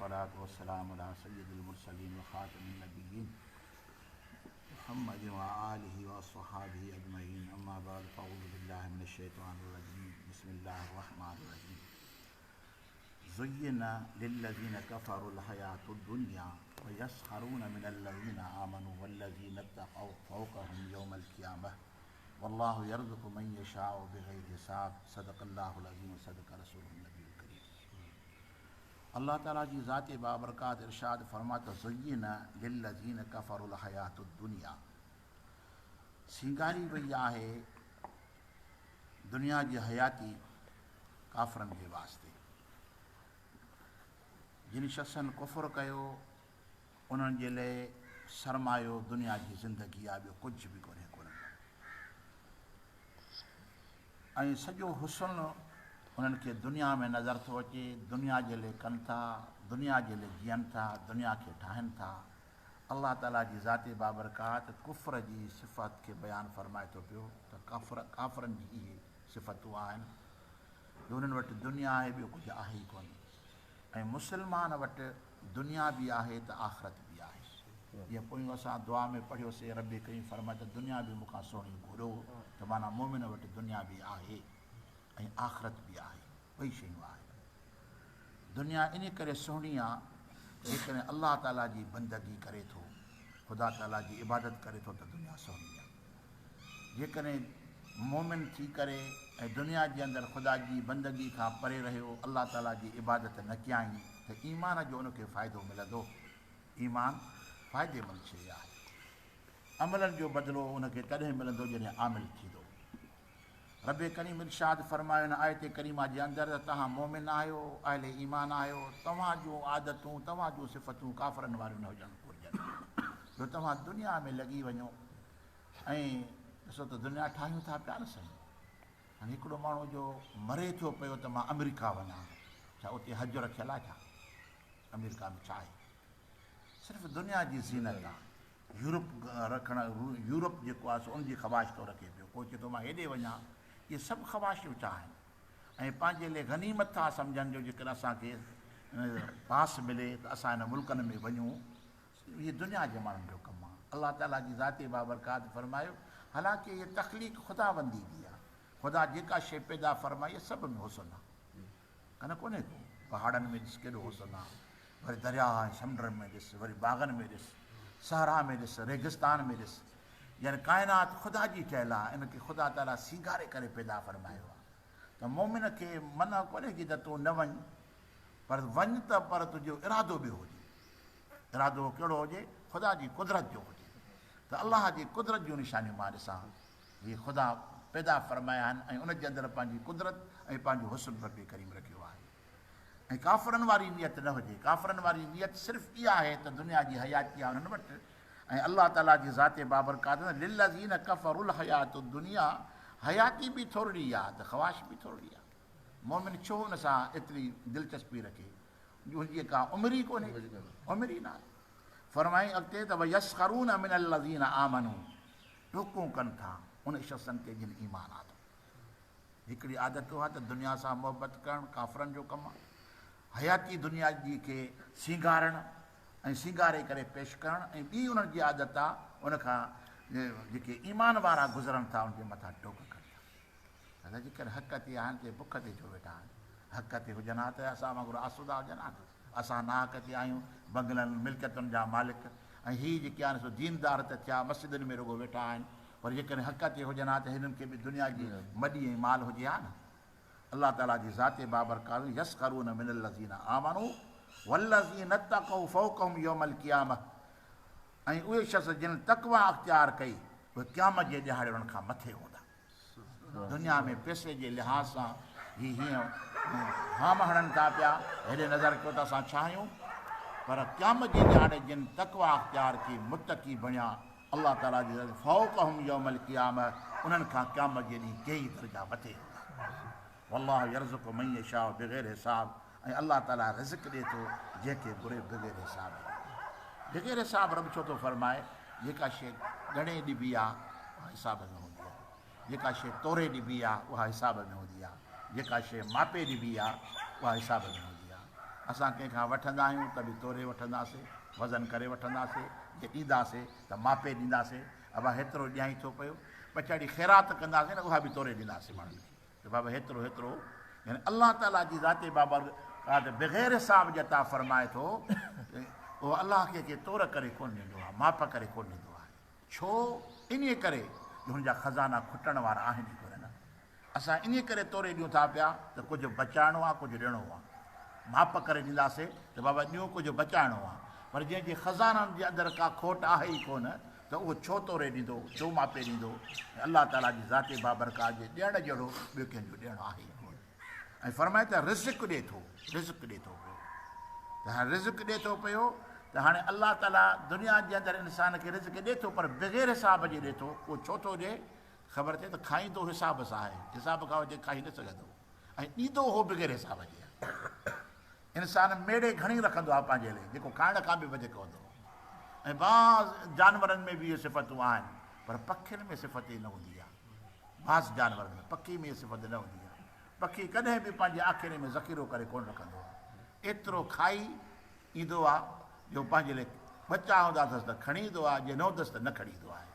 والصلاة والسلام على سيد المرسلين وخاتم النبيين محمد وآله وأصحابه أجمعين أما بعد فأعوذ بالله من الشيطان الرجيم بسم الله الرحمن الرحيم زين للذين كفروا الحياة الدنيا ويسخرون من الذين آمنوا والذين اتقوا فوقهم يوم القيامة والله يرزق من يشاء بغير حساب صدق الله العظيم وصدق رسوله النبي الڪريم الله تعالي جي ذات بابرڪات ارشاد فرمائي ته زين للذين كفروا الحياة الدنيا سينگاري وئي آهي دنيا جي حياتي ڪافرن جي واسطي جن شخصن ڪفر ڪيو انهن جي لئه سرمايو دنيا جي زندگي آ ٻيو ڪجهه به ڪونهي ڪونه ۽ سڄو حسن انهن کي دنيا ۾ نظر ٿو اچي دنيا جي لئه ڪن ٿا دنيا جي لئه جيئن ٿا دنيا کي ٺاهن ٿا الله تعالي جي ذات بابرڪات ڪفر جي صفت کي بيان فرمائي ٿو پيو ته ڪافر ڪافرن جي اهي صفتون آهن جو انهن وٽ دنيا آهي ٻيو ڪجهه آهي ئي ڪونه ۽ مسلمان وٽ دنيا به آهي ته آخرت به آهي. جيئن پويون اسان دعا ۾ پڙهيوسي رب ڪريم فرمايو ته دنيا به مون کان سهڻي گهرو ته معنيٰ مؤمن وٽ دنيا به آهي ۽ آخرت به آهي ٻئي شيون آهن. دنيا ان ڪري سهڻي آ جيڪڏهن الله تعاليٰ جي بندگي ڪري ٿو خدا تعاليٰ جي عبادت ڪري ٿو ته دنيا سهڻي آ. جيڪڏهن مؤمن ٿي ڪري ۽ دنيا جي اندر خدا جي بندگي کان پري رهيو، الله تعاليٰ جي عبادت نه ڪيائين ته ايمان جو ان کي فائدو ملندو؟ ايمان فائديمند شيء آهي. عملن جو بدلو ان کي تڏهن ملندو جڏهن عامل ٿيندو. رب ڪريم ارشاد فرمايو هن آيت ڪريمه جي اندر ته توهان مؤمن آهيو، اهل ايمان آهيو، توهان جون عادتون، توهان جون صفتون ڪافرن واريون نه هجڻ گهرجن جو توهان دنيا ۾ لڳي وڃو ۽ ڏسو ته دنيا ٺاهيون ٿا پيا نه سائين. هاڻي هڪڙو ماڻهو جو مري ٿو پيو ته مان آمريڪا وڃان ٿو، ڇا اتي حج رکيل آهي ڇا؟ آمريڪا ۾ ڇا آهي؟ صرف دنيا جي زينت آهي. يورپ رکڻ يورپ جيڪو آهي سو ان جي خواهش ٿو رکي پيو، ڪو چئي ٿو مان هيڏي وڃان، اهي سڀ خواهشون ڇا آهن؟ ۽ پنهنجي لئه غنيمت ٿا سمجهن جو جيڪڏهن اسان کي پاس ملي ته اسان هن ملڪن ۾ وڃون. هي دنيا جي ماڻهن جو ڪم آهي. الله تعاليٰ جي ذات بابرڪات فرمايو، حالانڪه هيء تخليق خداوندي جي آهي. خدا جيڪا شيء پيدا فرمائي آهي سڀ ۾ حسن آهي. ڪنه ڪونهي ڪو. پهاڙن ۾ ڏس ڪيڏو حسن آهي. وري درياهه ۽ سمنڊن ۾ ڏس، وري باغن ۾ ڏس، صحرا ۾ ڏس، ريگستان ۾ ڏس. يعني ڪائنات خدا جي ٺهيل آهي، ان کي خدا تعاليٰ سينگاري ڪري پيدا فرمايو آهي. ته مؤمن کي منع ڪونهي ڪي ته تون نه وڃ، پر وڃ ته پر تنهنجو ارادو ٻيو هجي. ارادو ڪهڙو هجي؟ خدا جي قدرت جو هجي ته الله جي قدرت جون نشانيون مان ڏسان، جي خدا پيدا فرمايا آهن ۽ ان جي اندر پنهنجي قدرت ۽ پنهنجو حسن رب ڪريم رکيو آهي ۽ ڪافرن واري نيت نه هجي. ڪافرن واري نيت صرف اها آهي ته دنيا جي حياتي آهي انهن وٽ ۽ الله تعاليٰ جي ذات بابرڪات للذين ڪفروا الحيات الدنيا حياتي به ٿورڙي آهي ته خواهش به ٿورڙي آهي. مؤمن ڇو ان سان ايتري دلچسپي رکي؟ جو هن جي ڪا عمر ئي ڪونهي، عمر ئي ناهي. فرمائين اڳتي ته ويسخرون من الذين آمنوا ٽوڪون ڪن ٿا ان شخصن تي جن ايمان آندو. هڪڙي عادت اها ته دنيا سان محبت ڪرڻ ڪافرن جو ڪم آهي. حياتي دنيا جي کي سينگارڻ ۽ سينگاري ڪري پيش ڪرڻ ۽ ٻي انهن جي عادت آهي ان کان جيڪي ايمان وارا گذرن ٿا ان جي مٿان ٽوڪ ڪن ٿا. دادا جيڪر حق تي آهن ته بک تي ڇو ويٺا آهن؟ حق تي هجن ها ته اسان وانگر آسودا هجن ها نه. اسان ناحق تي آهيون، بنگلن، ملڪيتن جا مالڪ ۽ هي جيڪي آهن سو ديندار ته ٿيا مسجدن ۾ رڳو ويٺا آهن پر جيڪڏهن حق تي هجن ها ته هنن کي به دنيا جي مڏي ۽ مال هجي ها نه. الله تعاليٰ جي ذات بابرڪات يسخرون من الذين آمنوا والذين اتقوا فوقهم يوم القيامة ۽ اهي شخص جن تقويٰ اختيار ڪئي اهي قيامت جي ڏهاڙي انهن کان مٿي هوندا. دنيا ۾ پئسي جي لحاظ سان هي هيئن هام هڻن ٿا پيا، هيڏي نظر ڪيو ته اسان ڇا آهيون؟ پر قيامت جي ڏهاڙي جن تقويٰ اختيار ڪئي، متقي بڻيا، الله تعاليٰ جي فوقهم يوم القيامة انهن کان قيامت جي ڏينهن ڪيئي درجا مٿي هوندا. والله يرزق من يشاء بغير حساب ۽ الله تعاليٰ رزق ڏئي ٿو جنهن کي گهري بغير حساب جي. بغير حساب رب ڇو ٿو فرمائي؟ جيڪا شيء ڳڻي ڏبي آ اها حساب ۾ هوندي آ. جيڪا شيء توري ڏبي آ اها حساب ۾ هوندي آ. جيڪا شيء ماپي ڏبي آ اها حساب ۾ هوندي آ. اسان ڪنهن کان وٺندا آهيون ته به توري وٺنداسين، وزن ڪري وٺنداسين، جي ڏينداسين ته ماپي ڏينداسين، ابا هيترو ڏيائين ٿو پيو، پڇاڙي خيرات ڪنداسين نه اها به توري ڏينداسين ماڻهن کي ته بابا هيترو هيترو يعني الله تعاليٰ جي ذات بابرڪات بغير حساب جي عطا فرمائي ٿو ته اهو الله ڪنهن کي تور ڪري ڪونه ڏيندو آهي، ماپ ڪري ڪونه ڏيندو آهي. ڇو؟ انهيء ڪري جو هن جا خزانا کٽڻ وارا آهن ئي ڪونه نه. اسان انهيء ڪري توري ڏيون ٿا پيا ته ڪجهه بچائڻو آ ڪجهه ڏيڻو آ. ماپ ڪري ڏينداسين ته بابا ڏيون ڪجهه بچائڻو آ. پر جنهن جي خزانن جي اندر ڪا کوٽ آهي ئي ڪونه ته اهو ڇو توري ڏيندو، ڇو ماپي ڏيندو؟ ۽ الله تعاليٰ جي ذات بابرڪات جي ڏيڻ جهڙو ٻيو ڪنهن جو ڏيڻ آهي ئي ڪونه. ۽ فرمائي ته رزق ڏي ٿو، رزق ڏي ٿو پيو. ته هاڻي رزق ڏي ٿو پيو ته هاڻي الله تعاليٰ دنيا جي اندر انسان کي رزق ڏي ٿو پر بغير حساب جي ڏي ٿو، اهو ڇو ٿو ڏي؟ خبر ٿئي ته کائيندو حساب سان آهي، حساب کان وڌيڪ کائي نه سگهندو ۽ ڏيندو هو بغير حساب جي آهي. انسان ميڙي گهڻي رکندو آهي پنهنجي لئي جيڪو کائڻ کان به وڌيڪ هوندو آهي ۽ بعض جانورن ۾ به اهي صفتون آهن پر پکين ۾ صفت ئي نه هوندي آهي. بعض جانورن ۾ پکي ۾ اها صفت نه هوندي آهي. پکي ڪڏهن به پنهنجي آکيري ۾ ذخيرو ڪري ڪونه رکندو آهي. ايترو کائي ايندو آهي جو پنهنجي لئي ٻچا هوندا اٿس ته کڻي ايندو آهي جي نه هوندس ته نه کڻي ايندو آهي.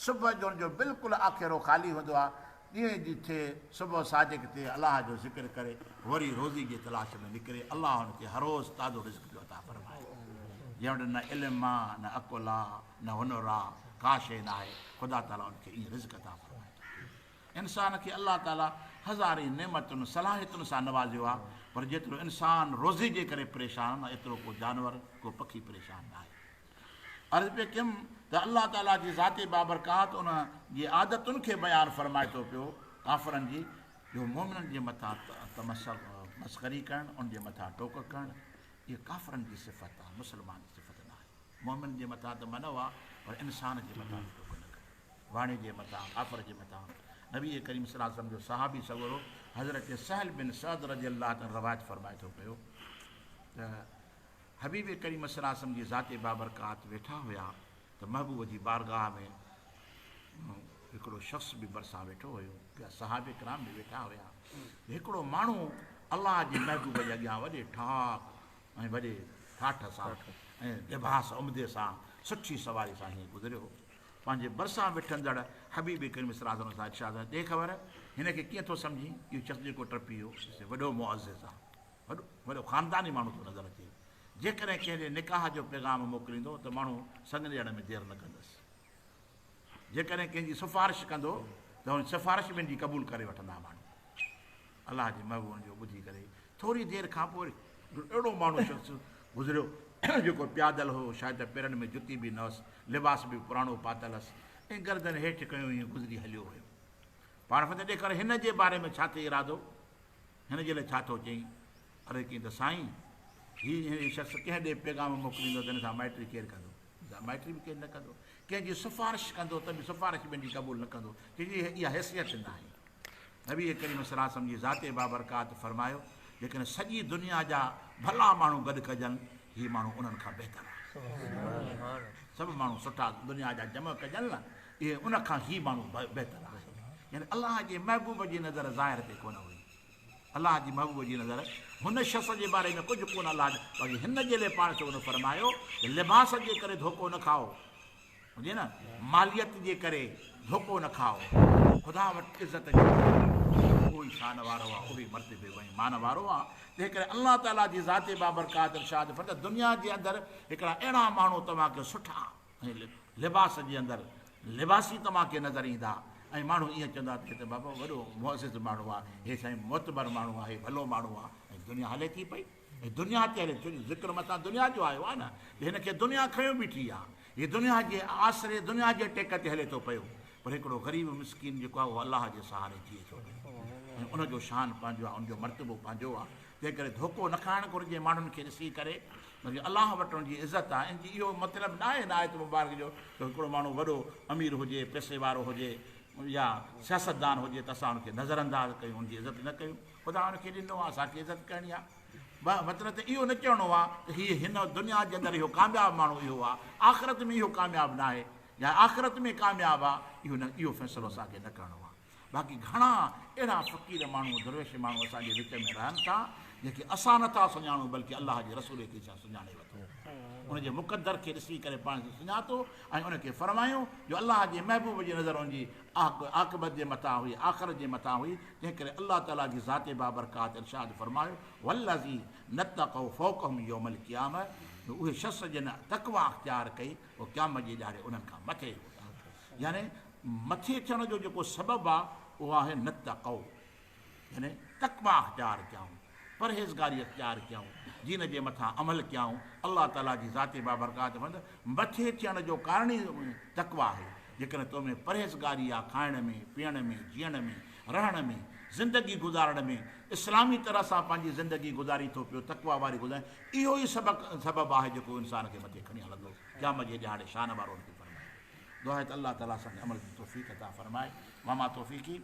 صبح جو هن جو بلڪل آکيرو خالي هوندو آهي. ڏينهن جي ٿئي صبح صادق ٿئي الله جو ذڪر ڪري وري روزي جي تلاش ۾ نڪري الله هن کي هر روز تازو رزق پيو عطا فرمائي. جنهن وٽ نه علم آ نه عقل آ نه هنر آ ڪا شيء نه آهي خدا تعاليٰ ان کي ائين رزق عطا فرمائي ٿو. انسان کي الله تعاليٰ هزارين نعمتن صلاحيتن سان نوازيو آ پر جيترو انسان روزي جي ڪري پريشان آ ايترو ڪو جانور ڪو پکي پريشان نه آهي. عرض پئي ڪيم ته الله تعاليٰ جي ذات بابرڪات ان جي عادتن کي بيان فرمائي ٿو پيو ڪافرن جي جو مؤمنن جي مٿان مسخري ڪرڻ ان جي مٿان ٽوڪ ڪرڻ اها ڪافرن جي صفت آهي مسلمان جي صفت نه آهي مؤمن جي مٿان ته منع آهي پر انسان جي مٿان به ٽوڪ نه ڪرڻ واڻي جي مٿان ڪافر جي مٿان نبي ڪريم صلي الله عليه وسلم جو صحابي سڳورو حضرت سهل بن سعد رضي الله تعالٰي روايت فرمائي ٿو پيو ته حبيب ڪريم صلي الله عليه وسلم جي ذات بابرڪات ويٺا هيا ته محبوب جي بارگاهه ۾ هڪڙو شخص به ڀرسان ويٺو هيو، ٻيا صحابه ڪرام به ويٺا هيا ته هڪڙو ماڻهو الله جي محبوب جي اڳيان وڏي ٺاڪ ۽ وڏي ٺاٺ سان ۽ لباس عمدي سان سٺي سواري سان هيئن گذريو. پنهنجي ڀرسان ويٺندڙ حبيب ڪريم صلي الله عليه وسلم سان ارشاد فرمايو، ڏي خبر هن کي ڪيئن ٿو سمجهين؟ اهو شخص جيڪو ٽپي ويو سو وڏو معزز آهي. وڏو وڏو خانداني ماڻهو ٿو نظر اچي. جيڪڏهن ڪنهن ڏي نڪاح جو پيغام موڪليندو ته ماڻهو سڱ ڏيڻ ۾ دير نه ڪندس. جيڪڏهن ڪنهن جي سفارش ڪندو ته ان سفارش به ان جي قبول ڪري وٺندا ماڻهو. الله جي محبوب ان جو ٻڌي ڪري ٿوري دير کان پوء اهڙو ماڻهو شخص گذريو جيڪو پيادل هو، شايد ته پيرن ۾ جتي به نه هئس، لباس به پراڻو پاتل هئس ۽ گردن هيٺ ڪيو ائين گذري هليو ويو. پاڻ فرمايو ڏي خبر هن جي باري ۾ ڇا ٿئي ارادو؟ هن جي لاء ڇا ٿو چئين؟ عرض ڪيائين ته سائين! هي شخص ڪنهن ڏي پيغام موڪليندو ته هن سان مائٽي ڪير ڪندو؟ هن سان مائٽي به ڪير نه ڪندو. ڪنهن جي سفارش ڪندو ته به سفارش به هن جي قبول نه ڪندو، ڇو جو اها حيثيت ناهي. نبي ڪريم صلي الله عليه وسلم جي ذات بابرڪات فرمايو، جيڪڏهن سڄي دنيا جا ڀلا ماڻهو گڏ ڪجن، هي ماڻهو انهن کان بهتر آهي. سڀ ماڻهو سٺا دنيا جا جمع ڪجن نه، اهي ان کان هي ماڻهو بهتر آهي. يعني الله جي محبوب جي نظر ظاهر تي ڪونه هئي. الله جي محبوب جي نظر هن شخص جي باري ۾ ڪجهه ڪونه الله باقي هن جي لاء پاڻ سڳورن فرمايو ته لباس جي ڪري ڌوڪو نه کائو هجي نه ماليت جي ڪري ڌوڪو نه کائو خدا وٽ عزت جو اهو ئي شان وارو آهي اهو ئي مرتبي ۽ مان وارو آهي تنهن ڪري الله تعاليٰ جي ذات بابرڪات ارشاد فرمايو دنيا جي اندر هڪڙا اهڙا ماڻهو توهان کي سٺا ۽ لباس جي اندر لباسي توهان کي نظر ايندا ۽ ماڻهو ائين چوندا ته هي ته بابا وڏو معزز ماڻهو آهي، هي سائين معتبر ماڻهو آهي، هي ڀلو ماڻهو آهي ۽ دنيا هلي ٿي پئي ۽ دنيا تي هلي ڇو جو ذڪر مٿان دنيا جو آيو آهي نه ته هن کي دنيا کنيو بيٺي آهي، هي دنيا جي آسري دنيا جي ٽيڪ تي هلي ٿو پيو پر هڪڙو غريب مسڪين جيڪو آهي اهو الله جي سهاري جيئي ٿو پيو ۽ ان جو شان پنهنجو آهي ان جو مرتبو پنهنجو آهي تنهن ڪري ڌوڪو نه کائڻ گهرجي ماڻهن کي ڏسي ڪري بلڪه الله وٽ ان جي عزت آهي. ان جي اهو مطلب ناهي هن آيت مبارڪ جو ته هڪڙو ماڻهو وڏو امير هجي، پئسي وارو هجي يا سياستدان هجي ته اسان ان کي نظر انداز ڪيون، ان جي عزت نه ڪيون. خدا ان کي ڏنو آهي، اسان کي عزت ڪرڻي آهي. مطلب ته اهو نه چوڻو آهي ته هي هن دنيا جي اندر اهو ڪامياب ماڻهو اهو آهي، آخرت ۾ اهو ڪامياب ناهي يا آخرت ۾ ڪامياب آهي، اهو نه اهو فيصلو اسان کي نه ڪرڻو آهي. باقي گهڻا اهڙا فقير ماڻهو، درويش ماڻهو اسان جي وچ ۾ رهن ٿا، جنهن کي اسان نه ٿا سڃاڻون بلڪه الله جي رسول کي سڃاڻي ورتو. ان جي مقدر کي ڏسي ڪري پاڻ کي سڃاتو ۽ ان کي فرمايو جو الله جي محبوب جي نظر ان جي عاقبت جي مٿان هئي، آخرت جي مٿان هئي، تنهن ڪري الله تعاليٰ جي ذات بابرڪات ارشاد فرمايو، والذين اتقوا فوقهم يوم القيامة جو اهي شخص جن تقويٰ اختيار ڪئي اهي قيامت جي ڏهاڙي انهن کان مٿي هوندا. يعني مٿي ٿيڻ جو جيڪو سبب آهي اهو آهي نتقوا. يعني تقويٰ اختيار ڪيائون، پرهيزگاري اختيار ڪيائون، دين جي مٿان عمل ڪيائون، الله تعاليٰ جي ذات بابرڪات فرمائي ٿو، مٿي ٿيڻ جو ڪارڻ ئي تقويٰ آهي، جيڪڏهن تو ۾ پرهيزگاري آ کائڻ ۾، پيئڻ ۾، جيئڻ ۾، رهڻ ۾، زندگي گذارڻ ۾، اسلامي طرح سان پنهنجي زندگي گذارين ٿو پيو، تقويٰ واري گذارين، اهو ئي سبق سبب آهي جيڪو انسان کي مٿي کڻي هلندو، قيامت جي ڏهاڙي شان وارو ان کي فرمائيندو. دعا آهي ته الله تعاليٰ اسان کي عمل جي توفيق عطا فرمائي. وما توفيقي.